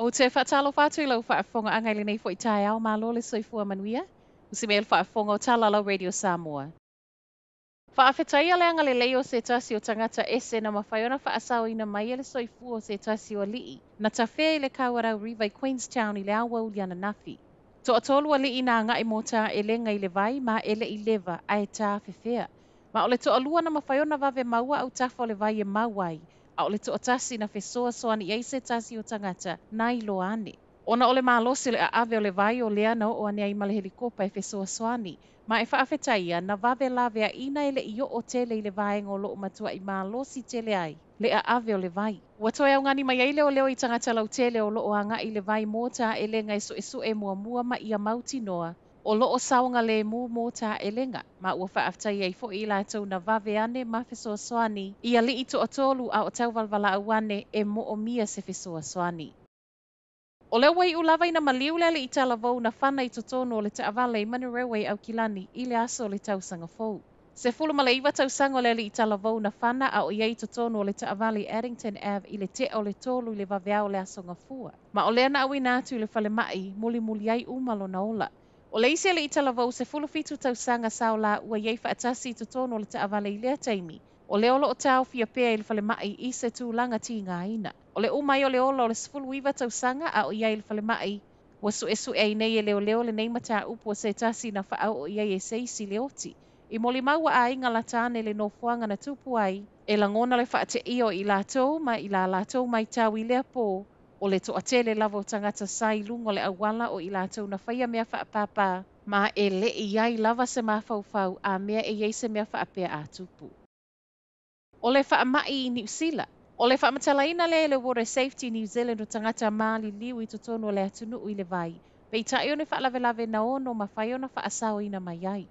Ou te faatalofa atu i lau faafofogaaga i lenei foi taeao, malo le soifua manuia. Usi mai le faafofoga o Talalau Radio Samoa. Faafetaia le agalelei o se tasi o tagata ese na mafai ona faasaoina mai e le soifua o se tasi o alii na tafea i le Kawarau River i Queenstown i le aoauli ananafi. Toatolu alii na agai mo taelega i le vai ma e le i leva ae tafefea. Ma o le toalua na mafai ona vave maua autafa o le vai e mau ai, a o le toatasi na fesoasoani i ai se tasi o tagata na iloa ane. Ona o le malosi o le aave o le vai o lea na oo ane ai ma le helikopa e fesoasoani, ma e faafetaia na vave laveaina e le i oo tele i le vaega o loo matuai malosi tele ai le aave o le vai. Ua toe augani mai ai leoleo i tagata lautele o loo agai i le vai mo taelega e suesue muamua ma ia mautinoa o loo saogalemu mo taelega, ma ua faafetaia ai foi i latou na vave ane ma fesoasoani i alii toatolu a o tauvalavalaau ane e moomia se fesoasoani. O lea ua iu lava ina maliu le alii talavou na fana i totonu o le taavale i Manurewa i Aukilani i le aso o le tausaga fou. 19 tausaga o le alii talavou na fana a o i ai totonu o le taavale i Addington Ave i le tea o le 3 i le vaveao o le aso Gafua. Ma o lea na auina atu i le falemai mulimuli ai uma lona ola. O le isi alii talavou 17 tausaga sa o laua i ai faatasi i totonu o le taavale i lea taimi, o lea o loo taofia pea i le falemai i se tulaga tigaina. O le uma ai o le ola o le 19 tausaga a o i ai i le falemai, ua suesue ai nei e leoleo lenei mataupu o se tasi na faaoo i ai e se isi le oti. I molimau ua aiga lata ane le nofoaga na tupu ai, e lagona le faateia o i latou ma i la latou matau i lea pō, o le toatele lava o tagata sa i luga o le auala o i latou na faia mea faapāpā, ma e le i ai lava se mafaufau a mea e i ai se mea faapea a tupu. O le faamai i Niu Sila. O le faamatalaina lea e le Water Safety New Zealand o tagata maliliu i totonu o le atunuu i le vai, peitai o ni faalavelave na ono mafai ona faasaoina mai ai.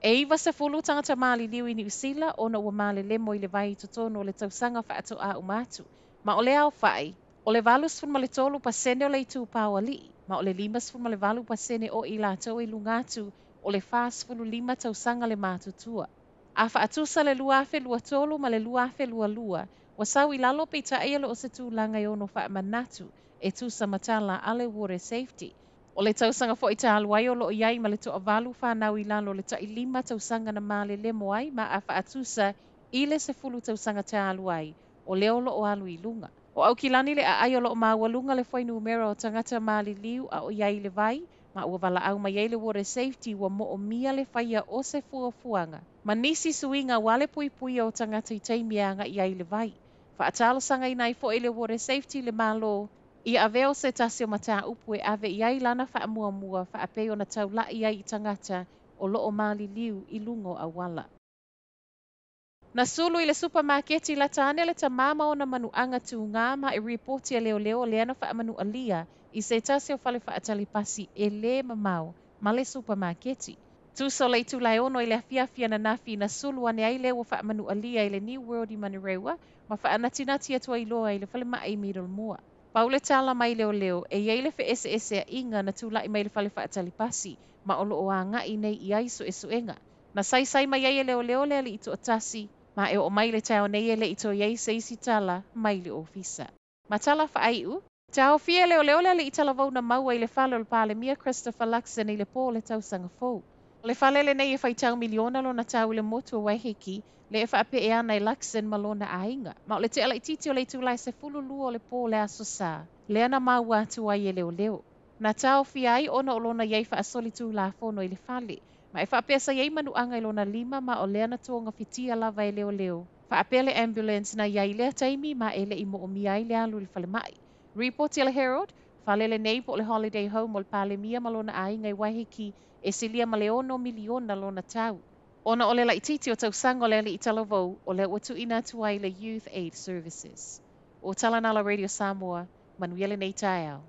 E 90 tagata maliliu i Niu Sila ona ua malelemo i le vai i totonu o le tausaga faatoa uma atu. Ma o le aofai, o le 83% o le itupa o alii, ma o le 58% o i latou i luga atu o le 45 tausaga le matutua. A faatusa le 2023 ma le 2022, ua sau i lalo peitai e le o se tulaga e ono faamanatu e tusa ma tala a le Water Safety. O le tausaga foi talu ai o loo i ai ma le toavalu fanau i lalo o le 5 tausaga na malelemo ai ma a faatusa i le 10 tausaga talu ai, o lea o loo alu i luga. O Aukilani le aai o loo maualuga le fuainumera o tagata maliliu a o i ai i le vai, ma ua valaau mai ai le Water Safety ua moomia le faia o se fuafuaga. Ma nisi suiga aua le puipuia o tagata i taimi e agai ai i le vai. Faatalosagaina ai foi le Water Safety le Malo ia avea o se tasi o mataupu e ave i ai lana faamuamua faapei ona taulai ai i tagata o loo maliliu i luga o auala. Na sulu i le supamaketi lata ane le tamā ma ona manuaga tugā ma e ripoti a leoleo lea na faamanualia i se tasi o fale faatalipasi e lē mamao ma le supamaketi. Tusa o le itula e 6 i le afiafi ananafi na sulu ane ai lea ua faamanualia i le New World i Manurewa ma faanatinati atu ai loa i le falemai i Middlemore. Pau le tala mai leoleo e i ai le feeseeseaiga na tula'i mai le fale faatalipasi ma o loo aga'i nei i ai suesuega. Na saisai mai ai e leoleo le alii toatasi ma e oo mai le taeao nei e le i toe i ai se isi tala mai le ofisa. Ma tala faaiu, taofia e leoleo le alii talavou na maua i le fale o le Palemia Christopher Luxon i le pō o le tausaga fou. O le fale lenei e faitau miliona lona tau i le motu o Waiheke, le e faapee ana e Luxon ma lona aiga. Ma o le tea laitiiti o le itula e 12 o le pō o le Aso Sa, lea na maua atu ai e leoleo. Na taofia ai ona o lona i ai faasolitulafono i le fale, ma e faapea sa i ai manuaga i lona lima ma o lea na togafitia lava e leoleo. Faapea le ambulance na i ai i lea taimi ma e le i moomia ai le alu i le falemai. Ripoti a le Herald, fale lenei po o le Holiday Home o le Palemia ma lona aiga i Waiheke e silia ma le 6 miliona lona tau. Ona o le laitiiti o tausaga o le alii talavou, o lea ua tuuina atu ai le Youth Aid Services. O tala na a la Radio Samoa, manuia lenei taeao.